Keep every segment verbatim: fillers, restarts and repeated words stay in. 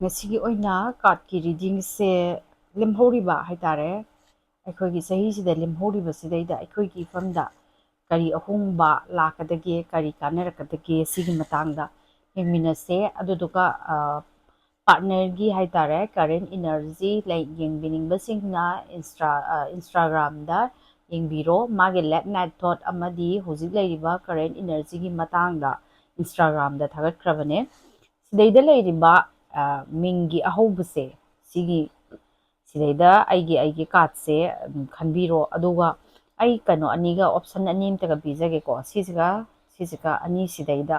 ꯉꯁꯤꯒꯤ ꯑꯣꯏꯅ ꯀꯥꯔꯠꯀꯤ ꯔꯤꯗꯤꯡꯁꯦ ꯂꯦꯝꯍꯧꯔꯤꯕ ꯍꯥꯏꯇꯥꯔꯦ, ꯑꯩꯈꯣꯏꯒꯤ ꯆꯍꯤꯁꯤꯗ ꯂꯦꯝꯍꯧꯔꯤꯕꯁꯤꯗꯩꯗ ꯑꯩꯈꯣꯏꯒꯤ ꯏꯐꯝꯗ ꯀꯔꯤ ꯑꯍꯣꯡꯕ ꯂꯥꯛꯀꯗꯒꯦ, ꯀꯔꯤ ꯀꯥꯟꯅꯔꯛꯀꯗꯒꯦ, ꯁꯤꯒꯤ ꯃꯇꯥꯡꯗ ꯌꯦꯡꯃꯤꯟꯅꯁꯦ꯫ ꯑꯗꯨꯗꯨꯒ ꯄꯥꯔꯠꯅꯔꯒꯤ ꯍꯥꯏꯇꯥꯔꯦ, ꯀꯔꯦꯟ ꯏꯅꯔꯖꯤ ꯂꯩ ꯌꯦꯡꯕꯤꯅꯤꯡꯕꯁꯤꯡꯅ ꯏꯟꯁꯇꯥ ꯏꯟꯁꯇꯥꯒ꯭ꯔꯥꯝꯗ ꯌꯦꯡꯕꯤꯔꯣ꯫ ꯃꯥꯒꯤ ꯂꯦꯠ ꯅꯥꯏꯠ ꯊꯣꯠ ꯑꯃꯗꯤ ꯍꯧꯖꯤꯛ ꯂꯩꯔꯤꯕ ꯀꯔꯦꯟ ꯏꯅꯔꯖꯤꯒꯤ ꯃꯇꯥꯡꯗ ꯏꯟꯁꯇꯥꯒ꯭ꯔꯥꯝꯗ ꯊꯥꯒꯠꯈ꯭ꯔꯕꯅꯦ꯫ ꯁꯤꯗꯩꯗ ꯂꯩꯔꯤꯕ ꯃꯤꯡꯒꯤ ꯑꯍꯧꯕꯁꯦ, ꯁꯤꯒꯤ ꯁꯤꯗꯩꯗ ꯑꯩꯒꯤ ꯑꯩꯒꯤ ꯀꯥꯔꯠꯁꯦ ꯈꯟꯕꯤꯔꯣ꯫ ꯑꯗꯨꯒ ꯑꯩ ꯀꯩꯅꯣ ꯑꯅꯤꯒ, ꯑꯣꯞꯁꯟ ꯑꯅꯤ ꯑꯝꯇꯒ ꯄꯤꯖꯒꯦꯀꯣ꯫ ꯁꯤꯁꯤꯒ ꯁꯤꯁꯤꯒ ꯑꯅꯤꯁꯤꯗꯩꯗ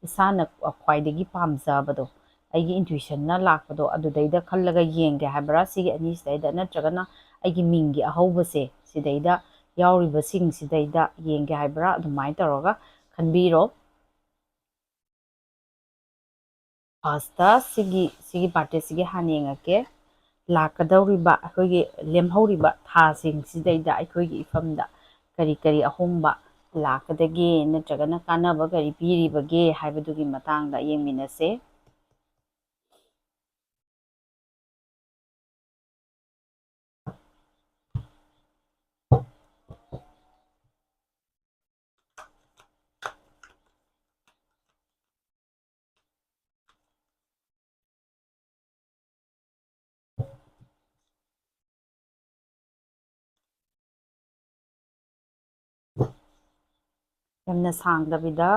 ꯏꯁꯥꯅ ꯈ꯭ꯋꯥꯏꯗꯒꯤ ꯄꯥꯝꯖꯕꯗꯣ, ꯑꯩꯒꯤ ꯏꯟꯇ꯭ꯌꯨꯁꯟꯅ ꯂꯥꯛꯄꯗꯣ, ꯑꯗꯨꯗꯩꯗ ꯈꯜꯂꯒ ꯌꯦꯡꯒꯦ ꯍꯥꯏꯕ꯭ꯔꯥ, ꯁꯤꯒꯤ ꯑꯅꯤꯁꯤꯗꯩꯗ, ꯅꯠꯇ꯭ꯔꯒꯅ ꯑꯩꯒꯤ ꯃꯤꯡꯒꯤ ꯑꯍꯧꯕꯁꯦ ꯁꯤꯗꯩꯗ ꯌꯥꯎꯔꯤꯕꯁꯤꯡꯁꯤꯗꯩꯗ ꯌꯦꯡꯒꯦ ꯍꯥꯏꯕ꯭ꯔꯥ, ꯑꯗꯨꯃꯥꯏꯅ ꯇꯧꯔꯒ ꯈꯟꯕꯤꯔꯣ꯫ ꯐꯥꯔꯁꯇ ꯁꯤꯒꯤ ꯁꯤꯒꯤ ꯄꯥꯔꯇꯤꯁꯤꯒꯤ ꯍꯥꯟꯅ ꯌꯦꯡꯉꯛꯀꯦ꯫ ꯂꯥꯛꯀꯗꯧꯔꯤꯕ ꯑꯩꯈꯣꯏꯒꯤ ꯂꯦꯝꯍꯧꯔꯤꯕ ꯊꯥꯁꯤꯡꯁꯤꯗꯩꯗ ꯑꯩꯈꯣꯏꯒꯤ ꯏꯐꯝꯗ ꯀꯔꯤ ꯀꯔꯤ ꯑꯍꯣꯡꯕ ꯂꯥꯛꯀꯗꯒꯦ ꯅꯠꯇ꯭ꯔꯒꯅ ꯀꯥꯟꯅꯕ ꯀꯔꯤ ꯄꯤꯔꯤꯕꯒꯦ ꯍꯥꯏꯕꯗꯨꯒꯤ ꯃꯇꯥꯡꯗ ꯌꯦꯡꯃꯤꯟꯅꯁꯦ꯫ ꯌꯥꯝꯅ ꯁꯥꯡꯗꯕꯤꯗ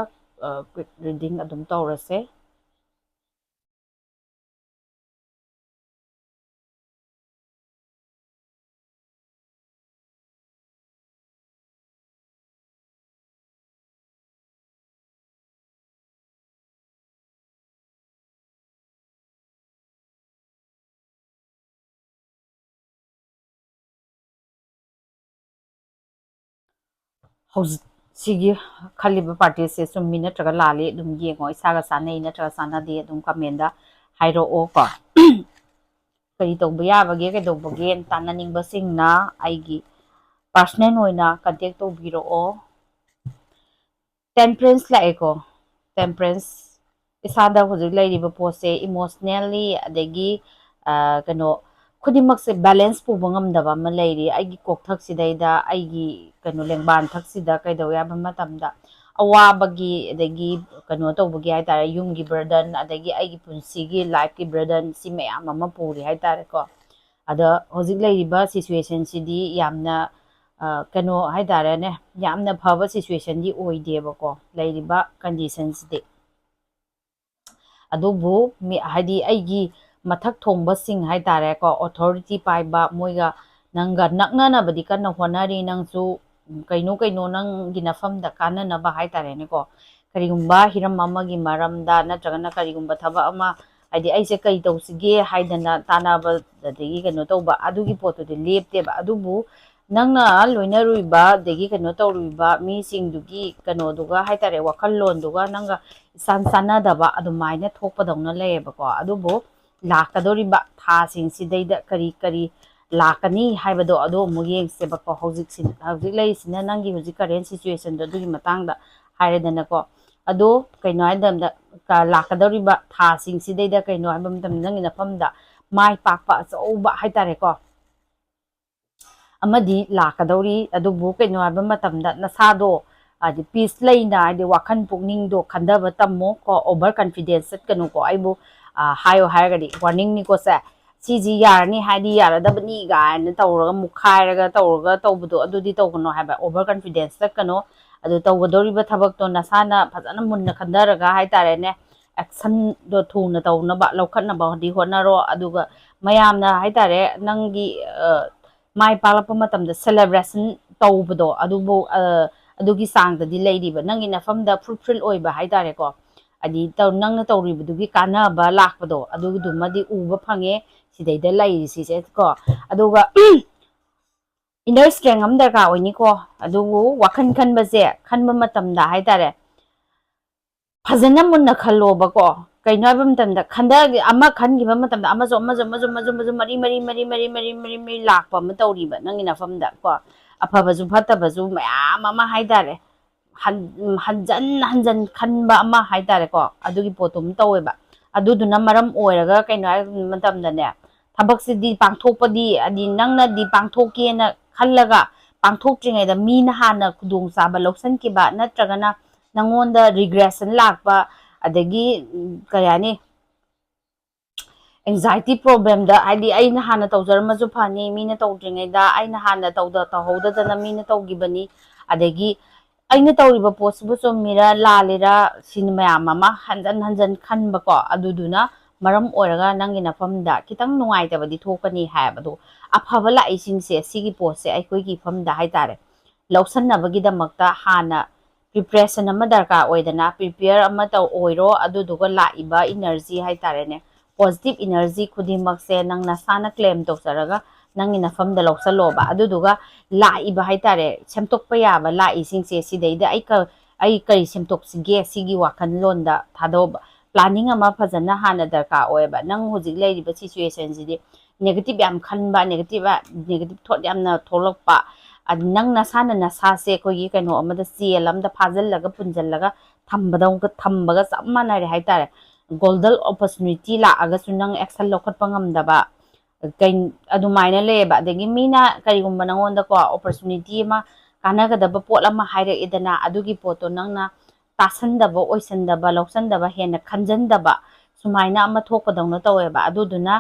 ꯀ꯭ꯋꯤꯛ ꯔꯤꯗꯤꯡ ꯑꯗꯨꯝ ꯇꯧꯔꯁꯦ꯫ ꯍꯧꯖꯤꯛ ꯁꯤꯒꯤ ꯈꯜꯂꯤꯕ ꯄꯥꯔꯇꯤꯁꯦ ꯆꯨꯝꯃꯤ ꯅꯠꯇ꯭ꯔꯒ ꯂꯥꯜꯂꯤ ꯑꯗꯨꯝ ꯌꯦꯡꯉꯣ, ꯏꯁꯥꯒ ꯆꯥꯟꯅꯩ ꯅꯠꯇ꯭ꯔꯒ ꯆꯥꯟꯅꯗꯦ ꯑꯗꯨꯝ ꯀꯃꯦꯟꯗ ꯍꯥꯏꯔꯛꯑꯣꯀꯣ꯫ ꯀꯔꯤ ꯇꯧꯕ ꯌꯥꯕꯒꯦ, ꯀꯩꯗꯧꯕꯒꯦ ꯇꯥꯟꯅꯅꯤꯡꯕꯁꯤꯡꯅ ꯑꯩꯒꯤ ꯄꯥꯔꯁꯅꯦꯜ ꯑꯣꯏꯅ ꯀꯟꯇꯦꯛ ꯇꯧꯕꯤꯔꯛꯑꯣ꯫ ꯇꯦꯝꯄ꯭ꯔꯦꯟꯁ ꯂꯥꯛꯑꯦꯀꯣ, ꯇꯦꯝꯄ꯭ꯔꯦꯟꯁ ꯏꯁꯥꯗ ꯍꯧꯖꯤꯛ ꯂꯩꯔꯤꯕ ꯄꯣꯠꯁꯦ emotionally, ꯑꯗꯒꯤ ꯀꯩꯅꯣ ꯈꯨꯗꯤꯡꯃꯛꯁꯦ balance ꯄꯨꯕ ꯉꯝꯗꯕ ꯑꯃ ꯂꯩꯔꯤ꯫ ꯑꯩꯒꯤ ꯀꯣꯛꯊꯛꯁꯤꯗꯩꯗ, ꯑꯩꯒꯤ ꯀꯩꯅꯣ ꯂꯦꯡꯕꯥꯟ ꯊꯛꯁꯤꯗ ꯀꯩꯗꯧꯏ ꯍꯥꯏꯕ ꯃꯇꯝꯗ, ꯑꯋꯥꯕꯒꯤ, ꯑꯗꯒꯤ ꯀꯩꯅꯣ ꯇꯧꯕꯒꯤ ꯍꯥꯏꯇꯥꯔꯦ, ꯌꯨꯝꯒꯤ burden, ꯑꯗꯒꯤ ꯑꯩꯒꯤ ꯄꯨꯟꯁꯤꯒꯤ lifeꯀꯤ burden, ꯁꯤ ꯃꯌꯥꯝ ꯑꯃ ꯄꯨꯔꯤ ꯍꯥꯏꯇꯥꯔꯦꯀꯣ꯫ ꯑꯗ ꯍꯧꯖꯤꯛ ꯂꯩꯔꯤꯕ situationꯁꯤꯗꯤ ꯌꯥꯝꯅ ꯀꯩꯅꯣ ꯍꯥꯏꯇꯥꯔꯦꯅꯦ, ꯌꯥꯝꯅ ꯐꯕ situationꯗꯤ ꯑꯣꯏꯗꯦꯕꯀꯣ, ꯂꯩꯔꯤꯕ conditionꯁꯤꯗꯤ꯫ ꯑꯗꯨꯕꯨ ꯍꯥꯏꯗꯤ ꯑꯩꯒꯤ ꯃꯊꯛ ꯊꯣꯡꯕꯁꯤꯡ ꯍꯥꯏꯇꯥꯔꯦꯀꯣ, authority ꯄꯥꯏꯕ ꯃꯣꯏꯒ ꯅꯪꯒ ꯅꯛꯅꯅꯕꯗꯤ ꯀꯟꯅ ꯍꯣꯠꯅꯔꯤ꯫ ꯅꯪꯁꯨ ꯀꯩꯅꯣ ꯀꯩꯅꯣ ꯅꯪꯒꯤ ꯅꯐꯝꯗ ꯀꯥꯟꯅꯅꯕ ꯍꯥꯏꯇꯥꯔꯦꯅꯦꯀꯣ, ꯀꯔꯤꯒꯨꯝꯕ ꯍꯤꯔꯝ ꯑꯃꯒꯤ ꯃꯔꯝꯗ ꯅꯠꯇ꯭ꯔꯒꯅ ꯀꯔꯤꯒꯨꯝꯕ ꯊꯕꯛ ꯑꯃ, ꯍꯥꯏꯗꯤ ꯑꯩꯁꯦ ꯀꯩ ꯇꯧꯁꯤꯒꯦ ꯍꯥꯏꯗꯅ ꯇꯥꯟꯅꯕ, ꯑꯗꯒꯤ ꯀꯩꯅꯣ ꯇꯧꯕ, ꯑꯗꯨꯒꯤ ꯄꯣꯠꯇꯨꯗꯤ ꯂꯦꯞꯇꯦꯕ꯫ ꯑꯗꯨꯕꯨ ꯅꯪꯅ ꯂꯣꯏꯅꯔꯨꯏꯕ ꯑꯗꯒꯤ ꯀꯩꯅꯣ ꯇꯧꯔꯨꯏꯕ ꯃꯤꯁꯤꯡꯗꯨꯒꯤ ꯀꯩꯅꯣꯗꯨꯒ ꯍꯥꯏꯇꯥꯔꯦ, ꯋꯥꯈꯜꯂꯣꯟꯗꯨꯒ ꯅꯪꯒ ꯏꯆꯥꯟ ꯆꯥꯟꯅꯗꯕ ꯑꯗꯨꯃꯥꯏꯅ ꯊꯣꯛꯄꯗꯧꯅ ꯂꯩꯌꯦꯕꯀꯣ꯫ ꯑꯗꯨꯕꯨ ꯂꯥꯛꯀꯗꯧꯔꯤꯕ ꯊꯥꯁꯤꯡꯁꯤꯗꯩꯗ ꯀꯔꯤ ꯀꯔꯤ ꯂꯥꯛꯀꯅꯤ ꯍꯥꯏꯕꯗꯣ ꯑꯗꯨ ꯑꯃꯨꯛ ꯌꯦꯡꯁꯦꯕꯀꯣ꯫ ꯍꯧꯖꯤꯛꯁꯤ, ꯍꯧꯖꯤꯛ ꯂꯩꯔꯤꯁꯤꯅ ꯅꯪꯒꯤ ꯍꯧꯖꯤꯛ current situationꯗꯣ, ꯑꯗꯨꯒꯤ ꯃꯇꯥꯡꯗ ꯍꯥꯏꯔꯦꯗꯅꯀꯣ꯫ ꯑꯗꯣ ꯀꯩꯅꯣ ꯍꯥꯏ ꯃꯇꯝꯗ, ꯂꯥꯛꯀꯗꯧꯔꯤꯕ ꯊꯥꯁꯤꯡꯁꯤꯗꯩꯗ ꯀꯩꯅꯣ ꯍꯥꯏꯕ ꯃꯇꯝꯗ ꯅꯪꯒꯤ ꯅꯐꯝꯗ ꯃꯥꯏ ꯄꯥꯛꯄ ꯑꯆꯧꯕ ꯍꯥꯏꯇꯥꯔꯦꯀꯣ, ꯑꯃꯗꯤ ꯂꯥꯛꯀꯗꯧꯔꯤ꯫ ꯑꯗꯨꯕꯨ ꯀꯩꯅꯣ ꯍꯥꯏꯕ ꯃꯇꯝꯗ ꯅꯁꯥꯗꯣ ꯍꯥꯏꯗꯤ peace ꯂꯩꯅ, ꯍꯥꯏꯗꯤ ꯋꯥꯈꯜ ꯄꯨꯛꯅꯤꯡꯗꯣ ꯈꯟꯊꯕ ꯇꯝꯃꯣ ꯀꯣ꯫ Over confidence ꯆꯠꯀꯅꯨꯀꯣ꯫ ꯑꯩꯕꯨ ꯍꯥꯏꯌꯣ ꯍꯥꯏꯔꯒꯗꯤ warningꯅꯤꯀꯣ ꯁꯦ꯫ ꯁꯤꯁꯤ ꯌꯥꯔꯅꯤ ꯍꯥꯏꯗꯤ ꯌꯥꯔꯗꯕꯅꯤ ꯀꯥꯏꯅ ꯇꯧꯔꯒ, ꯃꯨꯛꯈꯥꯏꯔꯒ ꯇꯧꯔꯒ ꯇꯧꯕꯗꯣ, ꯑꯗꯨꯗꯤ ꯇꯧꯒꯅꯣ ꯍꯥꯏꯕ꯫ Over confidence ꯆꯠꯀꯅꯣ꯫ ꯑꯗꯨ ꯇꯧꯒꯗꯧꯔꯤꯕ ꯊꯕꯛꯇꯣ ꯅꯁꯥꯅ ꯐꯖꯅ ꯃꯨꯟꯅ ꯈꯟꯊꯔꯒ ꯍꯥꯏꯇꯥꯔꯦꯅꯦ, actionꯗꯣ ꯊꯨꯅ ꯇꯧꯅꯕ, ꯂꯧꯈꯠꯅꯕꯗꯤ ꯍꯣꯠꯅꯔꯣ꯫ ꯑꯗꯨꯒ ꯃꯌꯥꯝꯅ ꯍꯥꯏꯇꯥꯔꯦ, ꯅꯪꯒꯤ ꯃꯥꯏ ꯄꯥꯛꯂꯛꯄ ꯃꯇꯝꯗ celebration ꯇꯧꯕꯗꯣ, ꯑꯗꯨꯕꯨ ꯑꯗꯨꯒꯤ ꯆꯥꯡꯗꯗꯤ ꯂꯩꯔꯤꯕ꯫ ꯅꯪꯒꯤ ꯅꯐꯝꯗ fulfill ꯑꯣꯏꯕ ꯍꯥꯏꯇꯥꯔꯦꯀꯣ, ꯍꯥꯏꯗꯤ ꯅꯪꯅ ꯇꯧꯔꯤꯕꯗꯨꯒꯤ ꯀꯥꯟꯅꯕ ꯂꯥꯛꯄꯗꯣ, ꯑꯗꯨꯗꯨꯃꯗꯤ ꯎꯕ ꯐꯪꯉꯦ ꯁꯤꯗꯩꯗ ꯂꯩꯔꯤꯁꯤꯁꯦ ꯀꯣ꯫ ꯑꯗꯨꯒ inner strength ꯑꯃ ꯗꯔꯀꯥꯔ ꯑꯣꯏꯅꯤꯀꯣ꯫ ꯑꯗꯨꯕꯨ ꯋꯥꯈꯜ ꯈꯟꯕꯁꯦ, ꯈꯟꯕ ꯃꯇꯝꯗ ꯍꯥꯏꯇꯥꯔꯦ, ꯐꯖꯅ ꯃꯨꯟꯅ ꯈꯜꯂꯣꯕꯀꯣ꯫ ꯀꯩꯅꯣ ꯍꯥꯏꯕ ꯃꯇꯝꯗ, ꯈꯟꯗ-, ꯑꯃ ꯈꯟꯈꯤꯕ ꯃꯇꯝꯗ ꯑꯃꯁꯨ, ꯑꯃꯁꯨ, ꯑꯃꯁꯨ, ꯑꯃꯁꯨ, ꯑꯃꯁꯨ, ꯃꯔꯤ, ꯃꯔꯤ, ꯃꯔꯤ, ꯃꯔꯤ, ꯃꯔꯤ, ꯃꯔꯤ, ꯃꯔꯤ ꯂꯥꯛꯄ ꯑꯃ ꯇꯧꯔꯤꯕ ꯅꯪꯒꯤ ꯅꯐꯝꯗ ꯀꯣ꯫ ꯑꯐꯕꯁꯨ ꯐꯠꯇꯕꯁꯨ ꯃꯌꯥꯝ ꯑꯃ ꯍꯥꯏꯇꯥꯔꯦ꯫ ꯍꯟ-, ꯍꯟꯖꯟ ꯍꯟꯖꯟ ꯈꯟꯕ ꯑꯃ ꯍꯥꯏꯇꯥꯔꯦꯀꯣ, ꯑꯗꯨꯒꯤ ꯄꯣꯠꯇꯨ ꯑꯃ ꯇꯧꯋꯦꯕ꯫ ꯑꯗꯨꯗꯨꯅ ꯃꯔꯝ ꯑꯣꯏꯔꯒ ꯀꯩꯅꯣ ꯍꯥꯏꯕ ꯃꯇꯝꯗꯗꯅꯦ, ꯊꯕꯛꯁꯤꯗꯤ ꯄꯥꯡꯊꯣꯛꯄꯗꯤ, ꯍꯥꯏꯗꯤ ꯅꯪꯅꯗꯤ ꯄꯥꯡꯊꯣꯛꯀꯦꯅ ꯈꯜꯂꯒ ꯄꯥꯡꯊꯣꯛꯇ꯭ꯔꯤꯉꯩꯗ ꯃꯤꯅ ꯍꯥꯟꯅ ꯈꯨꯗꯣꯡꯆꯥꯕ ꯂꯧꯁꯤꯟꯈꯤꯕ, ꯅꯠꯇ꯭ꯔꯒꯅ ꯅꯪꯉꯣꯟꯗ regression ꯂꯥꯛꯄ, ꯑꯗꯒꯤ, ꯎꯝ, ꯀꯩ ꯍꯥꯏꯅꯤ, anxiety problemꯗ, ꯍꯥꯏꯗꯤ ꯑꯩꯅ ꯍꯥꯟꯅ ꯇꯧꯖꯔꯝꯃꯁꯨ ꯐꯅꯤ, ꯃꯤꯅ ꯇꯧꯗ꯭ꯔꯤꯉꯩꯗ ꯑꯩꯅ ꯍꯥꯟꯅ ꯇꯧꯗ-, ꯇꯧꯍꯧꯗꯗꯅ ꯃꯤꯅ ꯇꯧꯈꯤꯕꯅꯤ, ꯑꯗꯒꯤ ꯑꯩꯅ ꯇꯧꯔꯤꯕ ꯄꯣꯠꯁꯤꯕꯨ ꯆꯨꯝꯃꯤꯔꯥ ꯂꯥꯜꯂꯤꯔꯥ ꯁꯤꯅ ꯃꯌꯥꯝ ꯑꯃ ꯍꯟꯖꯟ ꯍꯟꯖꯟ ꯈꯟꯕꯀꯣ, ꯑꯗꯨꯗꯨꯅ ꯃꯔꯝ ꯑꯣꯏꯔꯒ ꯅꯪꯒꯤ ꯅꯐꯝꯗ ꯈꯤꯇꯪ ꯅꯨꯡꯉꯥꯏꯇꯕꯗꯤ ꯊꯣꯛꯀꯅꯤ ꯍꯥꯏꯕꯗꯣ꯫ ꯑꯐꯕ ꯂꯥꯛꯏꯁꯤꯡꯁꯦ, ꯁꯤꯒꯤ ꯄꯣꯠꯁꯦ ꯑꯩꯈꯣꯏꯒꯤ ꯏꯐꯝꯗ ꯍꯥꯏꯇꯥꯔꯦ, ꯂꯧꯁꯟꯅꯕꯒꯤꯗꯃꯛꯇ ꯍꯥꯟꯅ preparation ꯑꯃ ꯗꯔꯀꯥꯔ ꯑꯣꯏꯗꯅ, prepare ꯑꯃ ꯇꯧ ꯑꯣꯏꯔꯣ, ꯑꯗꯨꯗꯨꯒ ꯂꯥꯛꯏꯕ energy ꯍꯥꯏꯇꯥꯔꯦꯅꯦ, positive energy ꯈꯨꯗꯤꯡꯃꯛꯁꯦ ꯅꯪ ꯅꯁꯥꯅ claim ꯇꯧꯖꯔꯒ ꯅꯪꯒꯤ ꯅꯐꯝꯗ ꯂꯧꯁꯜꯂꯣꯕ꯫ ꯑꯗꯨꯗꯨꯒ ꯂꯥꯛꯏꯕ ꯍꯥꯏꯇꯥꯔꯦ, ꯁꯦꯝꯗꯣꯛꯄ ꯌꯥꯕ ꯂꯥꯛꯏꯁꯤꯡꯁꯦ, ꯁꯤꯗꯩꯗ ꯑꯩ ꯀ-, ꯑꯩ ꯀꯔꯤ ꯁꯦꯝꯗꯣꯛꯁꯤꯒꯦ, ꯁꯤꯒꯤ ꯋꯥꯈꯜꯂꯣꯟꯗ ꯊꯥꯗꯧꯕ꯫ Planning ꯑꯃ ꯐꯖꯅ ꯍꯥꯟꯅ ꯗꯔꯀꯥꯔ ꯑꯣꯏꯌꯦꯕ꯫ ꯅꯪ ꯍꯧꯖꯤꯛ ꯂꯩꯔꯤꯕ situationꯁꯤꯗꯤ negative ꯌꯥꯝ ꯈꯟꯕ, negative, negative thought ꯌꯥꯝꯅ ꯊꯣꯛꯂꯛꯄ, ꯑꯗ ꯅꯪ ꯅꯁꯥꯅ ꯅꯁꯥꯁꯦ ꯑꯩꯈꯣꯏꯒꯤ ꯀꯩꯅꯣ ꯑꯃꯗ, ꯆꯦꯜ ꯑꯃꯗ ꯐꯥꯖꯤꯜꯂꯒ ꯄꯨꯟꯁꯤꯜꯂꯒ ꯊꯝꯕꯗꯧ-, ꯊꯝꯕꯒ ꯆꯞ ꯃꯥꯟꯅꯔꯦ ꯍꯥꯏꯇꯥꯔꯦ꯫ Golden opportunity ꯂꯥꯛꯑꯒꯁꯨ ꯅꯪ action ꯂꯧꯈꯠꯄ ꯉꯝꯗꯕ, ꯀꯩ-, ꯑꯗꯨꯃꯥꯏꯅ ꯂꯩꯌꯦꯕ꯫ ꯑꯗꯒꯤ ꯃꯤꯅ ꯀꯔꯤꯒꯨꯝꯕ ꯅꯪꯉꯣꯟꯗꯀꯣ opportunity ꯑꯃ, ꯀꯥꯟꯅꯒꯗꯕ ꯄꯣꯠ ꯑꯃ ꯍꯥꯏꯔꯛꯑꯦꯗꯅ, ꯑꯗꯨꯒꯤ ꯄꯣꯠꯇꯣ ꯅꯪꯅ ꯇꯥꯁꯟꯗꯕ, ꯑꯣꯏꯁꯟꯗꯕ, ꯂꯧꯁꯟꯗꯕ, ꯍꯦꯟꯅ ꯈꯟꯖꯟꯗꯕ, ꯁꯨꯃꯥꯏꯅ ꯑꯃ ꯊꯣꯛꯄꯗꯧꯅ ꯇꯧꯋꯦꯕ꯫ ꯑꯗꯨꯗꯨꯅ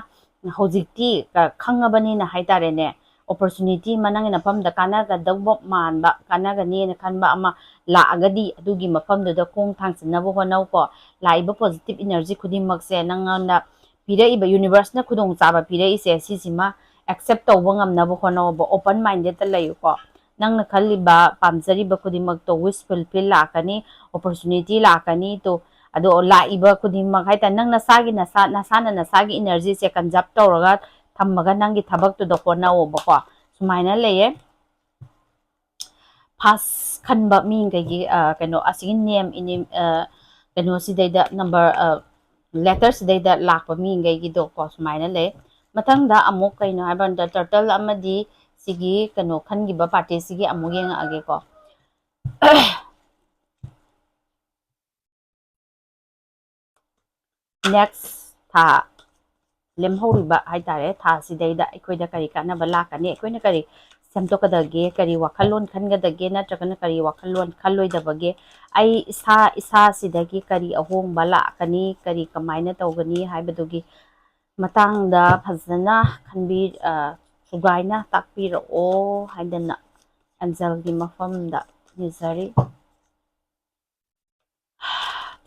ꯍꯧꯖꯤꯛꯇꯤ ꯀ-, ꯈꯪꯉꯕꯅꯤꯅ ꯍꯥꯏꯇꯥꯔꯦꯅꯦ, opportunity ꯑꯃ ꯅꯪꯒꯤ ꯅꯐꯝꯗ ꯀꯥꯟꯅꯒꯗꯧꯕ ꯃꯥꯟꯕ, ꯀꯥꯟꯅꯒꯅꯤꯅ ꯈꯟꯕ ꯑꯃ ꯂꯥꯛꯑꯒꯗꯤ ꯑꯗꯨꯒꯤ ꯃꯐꯝꯗꯨꯗ ꯈꯣꯡ ꯊꯥꯡꯖꯤꯟꯅꯕ ꯍꯣꯠꯅꯧꯀꯣ꯫ ꯂꯥꯛꯏꯕ positive energy ꯈꯨꯗꯤꯡꯃꯛꯁꯦ ꯅꯪꯉꯣꯟꯗ ꯄꯤꯔꯛꯏꯕ, universeꯅ ꯈꯨꯗꯣꯡꯆꯥꯕ ꯄꯤꯔꯛꯏꯁꯦ, ꯁꯤꯁꯤꯃ accept ꯇꯧꯕ ꯉꯝꯅꯕ ꯍꯣꯠꯅꯧꯕ, open mindedꯇ ꯂꯩꯌꯨꯀꯣ꯫ ꯅꯪꯅ ꯈꯜꯂꯤꯕ, ꯄꯥꯝꯖꯔꯤꯕ ꯈꯨꯗꯤꯡꯃꯛꯇꯣ wish fulfill ꯂꯥꯛꯀꯅꯤ, opportunity ꯂꯥꯛꯀꯅꯤ꯫ ꯇꯣ, ꯑꯗꯣ ꯂꯥꯛꯏꯕ ꯈꯨꯗꯤꯡꯃꯛ ꯍꯥꯏꯇꯥꯔꯦ, ꯅꯪ ꯅꯁꯥꯒꯤ, ꯅꯁꯥ, ꯅꯁꯥꯅ ꯅꯁꯥꯒꯤ energyꯁꯦ conserve ꯇꯧꯔꯒ ꯊꯝꯃꯒ ꯅꯪꯒꯤ ꯊꯕꯛꯇꯨꯗ ꯍꯣꯠꯅꯧꯑꯣꯕꯀꯣ꯫ ꯁꯨꯃꯥꯏꯅ ꯂꯩꯌꯦ꯫ First ꯈꯟꯕ ꯃꯤꯈꯩꯒꯤ, ꯑ, ꯀꯩꯅꯣ, ꯑꯁꯤꯒꯤ name, ꯏꯅꯤꯝ-, ꯑ, ꯀꯩꯅꯣꯁꯤꯗꯩꯗ, number, ꯑ, letterꯁꯤꯗꯩꯗ ꯂꯥꯛꯄ ꯃꯤꯈꯩꯒꯤꯗꯣ ꯀꯣ, ꯁꯨꯃꯥꯏꯅ ꯂꯩ꯫ ꯃꯊꯪꯗ ꯑꯃꯨꯛ ꯀꯩꯅꯣ ꯍꯥꯏꯕ ꯀꯥꯟꯗ, turtle ꯑꯃꯗꯤ ꯁꯤꯒꯤ ꯀꯩꯅꯣ ꯈꯟꯈꯤꯕ partyꯁꯤꯒꯤ ꯑꯃꯨꯛ ꯌꯦꯡꯉꯛꯑꯒꯦꯀꯣ꯫ next ꯊꯥ ꯂꯦꯝꯍꯧꯔꯤꯕ ꯍꯥꯏꯇꯥꯔꯦ, ꯊꯥꯁꯤꯗꯩꯗ ꯑꯩꯈꯣꯏꯗ ꯀꯔꯤ ꯀꯥꯟꯅꯕ ꯂꯥꯛꯀꯅꯤ, ꯑꯩꯈꯣꯏꯅ ꯀꯔꯤ ꯁꯦꯝꯗꯣꯛꯀꯗꯒꯦ, ꯀꯔꯤ ꯋꯥꯈꯜꯂꯣꯟ ꯈꯟꯒꯗꯒꯦ, ꯅꯠꯇ꯭ꯔꯒꯅ ꯀꯔꯤ ꯋꯥꯈꯜꯂꯣꯟ ꯈꯜꯂꯣꯏꯗꯕꯒꯦ, ꯑꯩ ꯏꯁꯥ ꯏꯁꯥꯁꯤꯗꯒꯤ ꯀꯔꯤ ꯑꯍꯣꯡꯕ ꯂꯥꯛꯀꯅꯤ, ꯀꯔꯤ ꯀꯃꯥꯏꯅ ꯇꯧꯒꯅꯤ ꯍꯥꯏꯕꯗꯨꯒꯤ ꯃꯇꯥꯡꯗ ꯐꯖꯅ ꯈꯟꯕꯤ-, ꯑ, ꯁꯨꯒꯥꯏꯅ ꯇꯥꯛꯄꯤꯔꯛꯑꯣ ꯍꯥꯏꯗꯅ ꯑꯦꯟꯖꯦꯜꯒꯤ ꯃꯐꯝꯗ ꯅꯤꯖꯔꯤ꯫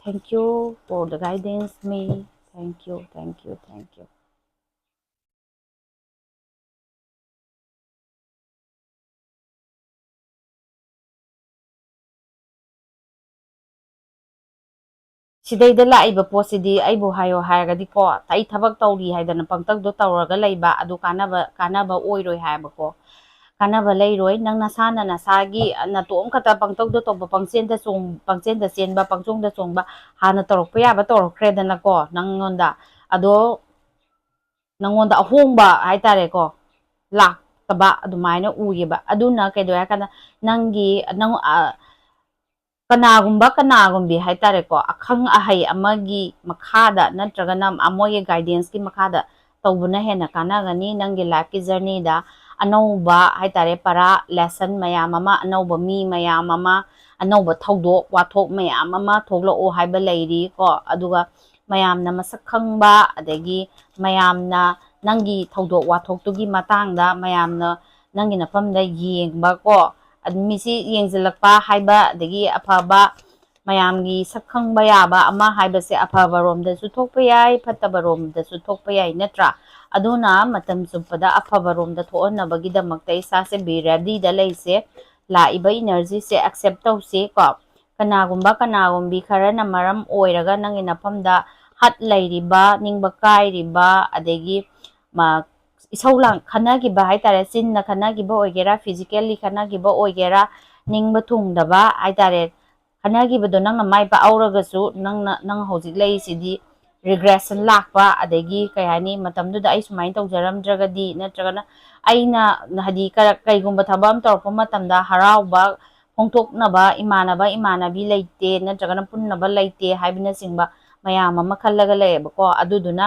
Thank you for the guidance, me. Thank you, thank you, thank you. ꯁꯤꯗꯩꯗ ꯂꯥꯛꯏꯕ ꯄꯣꯠꯁꯤꯗꯤ ꯑꯩꯕꯨ ꯍꯥꯏꯌꯣ ꯍꯥꯏꯔꯒꯗꯤꯀꯣ, ꯑꯩ ꯊꯕꯛ ꯇꯧꯔꯤ ꯍꯥꯏꯗꯅ ꯄꯪꯇꯧꯗꯣ ꯇꯧꯔꯒ ꯂꯩꯕ, ꯑꯗꯨ ꯀꯥꯟꯅꯕ, ꯀꯥꯟꯅꯕ ꯑꯣꯏꯔꯣꯏ ꯍꯥꯏꯕꯀꯣ꯫ ꯀꯥꯟꯅꯕ ꯂꯩꯔꯣꯏ꯫ ꯅꯪ ꯅꯁꯥꯅ ꯅꯁꯥꯒꯤ ꯅꯇꯣꯝ ꯈꯛꯇ ꯄꯪꯇꯧꯗ ꯇꯧꯕ, ꯄꯪꯆꯦꯟꯗ ꯆꯣꯡ-, ꯄꯪꯆꯦꯟꯗ ꯆꯦꯟꯕ, ꯄꯪꯆꯣꯡꯗ ꯆꯣꯡꯕ, ꯍꯥꯟꯅ ꯇꯧꯔꯛꯄ ꯌꯥꯕ ꯇꯧꯔꯛꯈ꯭ꯔꯦꯗꯅꯀꯣ ꯅꯪꯉꯣꯟꯗ꯫ ꯑꯗꯣ ꯅꯪꯉꯣꯟꯗ ꯑꯍꯣꯡꯕ ꯍꯥꯏꯇꯥꯔꯦꯀꯣ, ꯂꯥꯛꯇꯕ ꯑꯗꯨꯃꯥꯏꯅ ꯎꯏꯌꯦꯕ꯫ ꯑꯗꯨꯅ ꯀꯩꯗꯧꯋꯦ ꯍꯥꯏ ꯀꯥꯟꯗ, ꯅꯪꯒꯤ, ꯅꯪ, ꯑ, ꯀꯅꯥꯒꯨꯝꯕ ꯀꯅꯥꯒꯨꯝꯕꯤ ꯍꯥꯏꯇꯥꯔꯦꯀꯣ, ꯑꯈꯪ ꯑꯍꯩ ꯑꯃꯒꯤ ꯃꯈꯥꯗ ꯅꯠꯇ꯭ꯔꯒꯅ ꯃꯣꯏꯒꯤ guidance ꯀꯤ ꯃꯈꯥꯗ ꯇꯧꯕꯅ ꯍꯦꯟꯅ ꯀꯥꯟꯅꯒꯅꯤ꯫ ꯅꯪꯒꯤ life ꯀꯤ journey ꯗ ꯑꯅꯧꯕ ꯍꯥꯏꯇꯥꯔꯦ, ꯄꯔꯥ, lesson ꯃꯌꯥꯝ ꯑꯃ, ꯑꯅꯧꯕ ꯃꯤ ꯃꯌꯥꯝ ꯑꯃ, ꯑꯅꯧꯕ ꯊꯧꯗꯣꯛ ꯋꯥꯊꯣꯛ ꯃꯌꯥꯝ ꯑꯃ ꯊꯣꯛꯂꯛꯑꯣ ꯍꯥꯏꯕ ꯂꯩꯔꯤ ꯀꯣ꯫ ꯑꯗꯨꯒ ꯃꯌꯥꯝꯅ ꯃꯁꯛ ꯈꯪꯕ, ꯑꯗꯒꯤ ꯃꯌꯥꯝꯅ ꯅꯪꯒꯤ ꯊꯧꯗꯣꯛ ꯋꯥꯊꯣꯛꯇꯨꯒꯤ ꯃꯇꯥꯡꯗ ꯃꯌꯥꯝꯅ ꯅꯪꯒꯤ ꯅꯐꯝꯗ ꯌꯦꯡꯕ ꯀꯣ, ꯑꯗ ꯃꯤꯠꯁꯤ ꯌꯦꯡꯁꯤꯜꯂꯛꯄ ꯍꯥꯏꯕ, ꯑꯗꯒꯤ ꯑꯐꯕ ꯃꯌꯥꯝꯒꯤ ꯁꯛ ꯈꯪꯕ ꯌꯥꯕ ꯑꯃ ꯍꯥꯏꯕꯁꯦ ꯑꯐꯕ ꯔꯣꯝꯗꯁꯨ ꯊꯣꯛꯄ ꯌꯥꯏ, ꯐꯠꯇꯕ ꯔꯣꯝꯗꯁꯨ ꯊꯣꯛꯄ ꯌꯥꯏ, ꯅꯠꯇ꯭ꯔꯥ? ꯑꯗꯨꯅ ꯃꯇꯝ ꯆꯨꯞꯄꯗ ꯑꯐꯕ ꯔꯣꯝꯗ ꯊꯣꯛꯍꯟꯅꯕꯒꯤꯗꯃꯛꯇ ꯏꯁꯥꯁꯦ be ready ꯗ ꯂꯩꯁꯦ, ꯂꯥꯛꯏꯕ energy ꯁꯦ accept ꯇꯧꯁꯦ ꯀꯣ꯫ ꯀꯅꯥꯒꯨꯝꯕ ꯀꯅꯥꯒꯨꯝꯕꯤ ꯈꯔꯅ ꯃꯔꯝ ꯑꯣꯏꯔꯒ ꯅꯪꯒꯤ ꯅꯐꯝꯗ ꯍꯠ ꯂꯩꯔꯤꯕ, ꯅꯤꯡꯕ ꯀꯥꯏꯔꯤꯕ, ꯑꯗꯒꯤ ꯃ-, ꯏꯁꯧ ꯂꯥꯡ-, ꯈꯠꯅꯈꯤꯕ ꯍꯥꯏꯇꯥꯔꯦ, ꯆꯤꯟꯅ ꯈꯠꯅꯈꯤꯕ ꯑꯣꯏꯒꯦꯔꯥ, physically ꯈꯠꯅꯈꯤꯕ ꯑꯣꯏꯒꯦꯔꯥ, ꯅꯤꯡꯕ ꯊꯨꯡꯗꯕ ꯍꯥꯏꯇꯥꯔꯦ, ꯈꯠꯅꯈꯤꯕꯗꯣ ꯅꯪꯅ ꯃꯥꯏ ꯄꯥꯛꯍꯧꯔꯒꯁꯨ, ꯅꯪꯅ, ꯅꯪ ꯍꯧꯖꯤꯛ ꯂꯩꯔꯤꯁꯤꯗꯤ regression ꯂꯥꯛꯄ, ꯑꯗꯒꯤ ꯀꯩ ꯍꯥꯏꯅꯤ, ꯃꯇꯝꯗꯨꯗ ꯑꯩ ꯁꯨꯃꯥꯏꯅ ꯇꯧꯖꯔꯝꯗ꯭ꯔꯒꯗꯤ, ꯅꯠꯇ꯭ꯔꯒꯅ ꯑꯩꯅ, ꯍꯥꯏꯗꯤ, ꯀꯔ-, ꯀꯩꯒꯨꯝꯕ ꯊꯕꯛ ꯑꯃ ꯇꯧꯔꯛꯄ ꯃꯇꯝꯗ ꯍꯔꯥꯎꯕ ꯐꯣꯡꯗꯣꯛꯅꯕ ꯏꯃꯥꯟꯅꯕ ꯏꯃꯥꯟꯅꯕꯤ ꯂꯩꯇꯦ, ꯅꯠꯇ꯭ꯔꯒꯅ ꯄꯨꯟꯅꯕ ꯂꯩꯇꯦ ꯍꯥꯏꯕꯅꯆꯤꯡꯕ ꯃꯌꯥꯝ ꯑꯃ ꯈꯜꯂꯒ ꯂꯩꯌꯦꯕꯀꯣ꯫ ꯑꯗꯨꯗꯨꯅ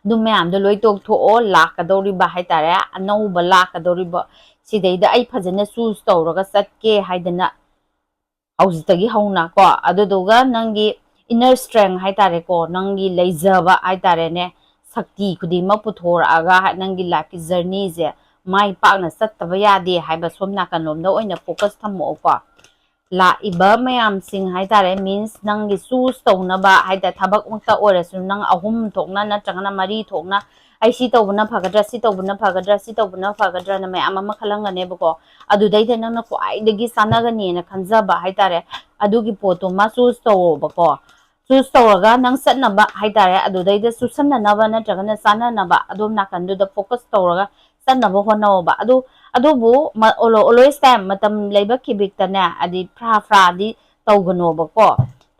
ꯑꯗꯨ ꯃꯌꯥꯝꯗꯣ ꯂꯣꯏ ꯇꯣꯛꯊꯣꯛꯑꯣ꯫ ꯂꯥꯛꯀꯗꯧꯔꯤꯕ ꯍꯥꯏꯇꯥꯔꯦ, ꯑꯅꯧꯕ ꯂꯥꯛꯀꯗꯧꯔꯤꯕ, ꯁꯤꯗꯩꯗ ꯑꯩ ꯐꯖꯅ ꯆꯨꯁ ꯇꯧꯔꯒ ꯆꯠꯀꯦ ꯍꯥꯏꯗꯅ ꯍꯧꯖꯤꯛꯇꯒꯤ ꯍꯧꯅ ꯀꯣ, ꯑꯗꯨꯗꯨꯒ ꯅꯪꯒꯤ inner strength ꯍꯥꯏꯇꯥꯔꯦꯀꯣ, ꯅꯪꯒꯤ ꯂꯩꯖꯕ ꯍꯥꯏꯇꯥꯔꯦꯅꯦ, ꯁꯛꯇꯤ ꯈꯨꯗꯤꯡꯃꯛ ꯄꯨꯊꯣꯔꯛꯑꯒ ꯅꯪꯒꯤ ꯂꯥꯏꯐꯀꯤ ꯖꯔꯅꯤꯁꯦ ꯃꯥꯏ ꯄꯥꯛꯅ ꯆꯠꯇꯕ ꯌꯥꯗꯦ ꯍꯥꯏꯕ ꯁꯣꯝ ꯅꯥꯀꯟꯂꯣꯝꯗ ꯑꯣꯏꯅ ꯐꯣꯀꯁ ꯊꯝꯃꯛꯑꯣꯀꯣ꯫ ꯂꯥꯛꯏꯕ ꯃꯌꯥꯝꯁꯤꯡ ꯍꯥꯏꯇꯥꯔꯦ, ꯃꯤꯟꯁ ꯅꯪꯒꯤ ꯆꯨꯁ ꯇꯧꯅꯕ ꯍꯥꯏꯇꯥꯔꯦ, ꯊꯕꯛꯃꯛꯇ ꯑꯣꯏꯔꯁꯨ ꯅꯪ ꯑꯍꯨꯝ ꯊꯣꯛꯅ ꯅꯠꯇ꯭ꯔꯒꯅ ꯃꯔꯤ ꯊꯣꯛꯅ, ꯑꯩ ꯁꯤ ꯇꯧꯕꯅ ꯐꯒꯗ꯭ꯔꯥ, ꯁꯤ ꯇꯧꯕꯅ ꯐꯒꯗ꯭ꯔꯥ, ꯁꯤ ꯇꯧꯕꯅ ꯐꯒꯗ꯭ꯔꯥꯅ ꯃꯌꯥꯝ ꯑꯃ ꯈꯜꯂꯝꯒꯅꯦꯕꯀꯣ꯫ ꯑꯗꯨꯗꯩꯗ ꯅꯪꯅ ꯈ꯭ꯋꯥꯏꯗꯒꯤ ꯆꯥꯟꯅꯒꯅꯤꯅ ꯈꯟꯖꯕ ꯍꯥꯏꯇꯥꯔꯦ, ꯑꯗꯨꯒꯤ ꯄꯣꯠꯇꯨꯃ ꯆꯨꯁ ꯇꯧꯑꯣꯕꯀꯣ꯫ ꯆꯨꯁ ꯇꯧꯔꯒ ꯅꯪ ꯆꯠꯅꯕ ꯍꯥꯏꯇꯥꯔꯦ, ꯑꯗꯨꯗꯩꯗ ꯆꯨꯁꯟꯅꯅꯕ ꯅꯠꯇ꯭ꯔꯒꯅ ꯆꯥꯟꯅꯅꯕ ꯑꯗꯣꯝ ꯅꯥꯀꯟꯗꯨꯗ ꯐꯣꯀꯁ ꯇꯧꯔꯒ ꯆꯠꯅꯕ ꯍꯣꯠꯅꯧꯕ꯫ ꯑꯗꯨ, ꯑꯗꯨꯕꯨ always time ꯃꯇꯝ ꯂꯩꯕ ꯈꯤꯕꯤꯛꯇꯅꯦ, ꯍꯥꯏꯗꯤ ꯐꯔꯥ ꯐꯔꯥꯗꯤ ꯇꯧꯒꯅꯣꯕꯀꯣ꯫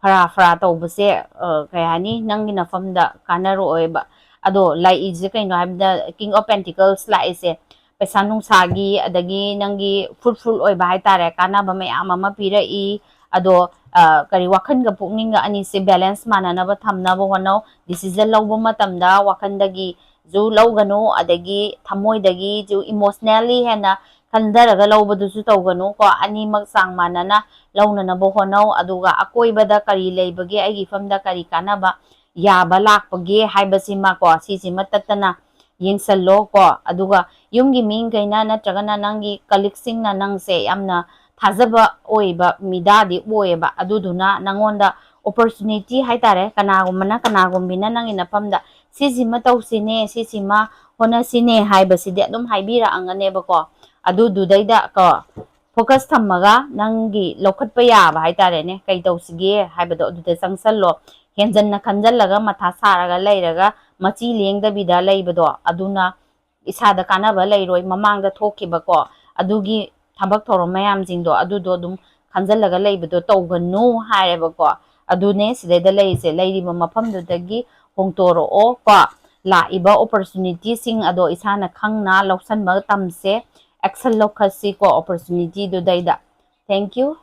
ꯐꯔꯥ ꯐꯔꯥ ꯇꯧꯕꯁꯦ, ꯑ, ꯀꯩ ꯍꯥꯏꯅꯤ, ꯅꯪꯒꯤ ꯅꯐꯝꯗ ꯀꯥꯟꯅꯔꯛꯑꯣꯏꯕ꯫ ꯑꯗꯣ ꯂꯥꯛꯏꯁꯦ ꯀꯩꯅꯣ ꯍꯥꯏꯕꯗ, King of Pentacles ꯂꯥꯛꯏꯁꯦ ꯄꯩꯁꯥ ꯅꯨꯡꯁꯥꯒꯤ, ꯑꯗꯒꯤ ꯅꯪꯒꯤ ꯐ꯭ꯔꯨꯠꯐꯨꯜ ꯑꯣꯏꯕ ꯍꯥꯏꯇꯥꯔꯦ, ꯀꯥꯟꯅꯕ ꯃꯌꯥꯝ ꯑꯃ ꯄꯤꯔꯛꯏ꯫ ꯑꯗꯣ, ꯑ, ꯀꯔꯤ, ꯋꯥꯈꯜꯒ ꯄꯨꯛꯅꯤꯡꯒ ꯑꯅꯤꯁꯦ ꯕꯦꯂꯦꯟꯁ ꯃꯥꯟꯅꯅꯕ ꯊꯝꯅꯕ ꯍꯣꯠꯅꯧ꯫ ꯗꯤꯁꯤꯖꯟ ꯂꯧꯕ ꯃꯇꯝꯗ ꯋꯥꯈꯜꯗꯒꯤꯁꯨ ꯂꯧꯒꯅꯨ, ꯑꯗꯒꯤ ꯊꯃꯣꯏꯗꯒꯤꯁꯨ, ꯏꯃꯣꯁꯅꯦꯜꯂꯤ ꯍꯦꯟꯅ ꯈꯟꯊꯔꯒ ꯂꯧꯕꯗꯨꯁꯨ ꯇꯧꯒꯅꯨ ꯀꯣ꯫ ꯑꯅꯤꯃꯛ ꯆꯥꯡ ꯃꯥꯟꯅꯅ ꯂꯧꯅꯅꯕ ꯍꯣꯠꯅꯧ꯫ ꯑꯗꯨꯒ ꯑꯀꯣꯏꯕꯗ ꯀꯔꯤ ꯂꯩꯕꯒꯦ, ꯑꯩꯒꯤ ꯏꯐꯝꯗ ꯀꯔꯤ ꯀꯥꯟꯅꯕ ꯌꯥꯕ ꯂꯥꯛꯄꯒꯦ ꯍꯥꯏꯕꯁꯤꯃ ꯀꯣ, ꯁꯤꯁꯤꯃ ꯇꯠꯇꯅ ꯌꯦꯡꯁꯜꯂꯣ ꯀꯣ꯫ ꯑꯗꯨꯒ ꯌꯨꯝꯒꯤ ꯃꯤꯈꯩꯅ ꯅꯠꯇ꯭ꯔꯒꯅ ꯅꯪꯒꯤ ꯀꯂꯤꯛꯁꯤꯡꯅ ꯅꯪꯁꯦ ꯌꯥꯝꯅ ꯊꯥꯖꯕ ꯑꯣꯏꯕ ꯃꯤꯗꯥꯗꯤ ꯑꯣꯏꯌꯦꯕ꯫ ꯑꯗꯨꯗꯨꯅ ꯅꯪꯉꯣꯟꯗ ꯑꯣꯄꯣꯔꯆꯨꯅꯤꯇꯤ ꯍꯥꯏꯇꯥꯔꯦ, ꯀꯅꯥꯒꯨꯝꯕꯅ ꯀꯅꯥꯒꯨꯝꯕꯤꯅ ꯅꯪꯒꯤ ꯅꯐꯝꯗ ꯁꯤꯁꯤꯃ ꯇꯧꯁꯤꯅꯦ, ꯁꯤꯁꯤꯃ ꯍꯣꯠꯅꯁꯤꯅꯦ ꯍꯥꯏꯕꯁꯤꯗꯤ ꯑꯗꯨꯝ ꯍꯥꯏꯕꯤꯔꯛꯑꯝꯒꯅꯦꯕꯀꯣ꯫ ꯑꯗꯨꯗꯨꯗꯩꯗ ꯀꯣ, ꯐꯣꯀꯁ ꯊꯝꯃꯒ ꯅꯪꯒꯤ ꯂꯧꯈꯠꯄ ꯌꯥꯕ ꯍꯥꯏꯇꯥꯔꯦꯅꯦ, ꯀꯩ ꯇꯧꯁꯤꯒꯦ ꯍꯥꯏꯕꯗꯣ ꯑꯗꯨꯗ ꯆꯪꯁꯜꯂꯣ꯫ ꯍꯦꯟꯖꯟꯅ ꯈꯟꯖꯜꯂꯒ ꯃꯊꯥ ꯁꯥꯔꯒ ꯂꯩꯔꯒ ꯃꯆꯤ ꯂꯦꯡꯗꯕꯤꯗ ꯂꯩꯕꯗꯣ, ꯑꯗꯨꯅ ꯏꯁꯥꯗ ꯀꯥꯟꯅꯕ ꯂꯩꯔꯣꯏ꯫ ꯃꯃꯥꯡꯗ ꯊꯣꯛꯈꯤꯕꯀꯣ, ꯑꯗꯨꯒꯤ ꯊꯕꯛ ꯊꯧꯔꯝ ꯃꯌꯥꯝꯁꯤꯡꯗꯣ, ꯑꯗꯨꯗꯣ ꯑꯗꯨꯝ ꯈꯟꯖꯜꯂꯒ ꯂꯩꯕꯗꯣ ꯇꯧꯒꯅꯨ ꯍꯥꯏꯔꯦꯕꯀꯣ꯫ ꯑꯗꯨꯅꯦ ꯁꯤꯗꯩꯗ ꯂꯩꯔꯤꯁꯦ, ꯂꯩꯔꯤꯕ ꯃꯐꯝꯗꯨꯗꯒꯤ ꯍꯣꯡꯇꯣꯔꯛꯑꯣ ꯀꯣ꯫ ꯂꯥꯛꯏꯕ ꯑꯣꯄꯣꯔꯆꯨꯅꯤꯇꯤꯁꯤꯡ ꯑꯗꯣ ꯏꯁꯥꯅ ꯈꯪꯅ ꯂꯧꯁꯟꯕ ꯇꯝꯁꯦ, ꯑꯦꯛꯁꯟ ꯂꯧꯈꯠꯁꯤ ꯀꯣ ꯑꯣꯄꯣꯔꯆꯨꯅꯤꯇꯤꯗꯨꯗꯩꯗ꯫ Thank you꯫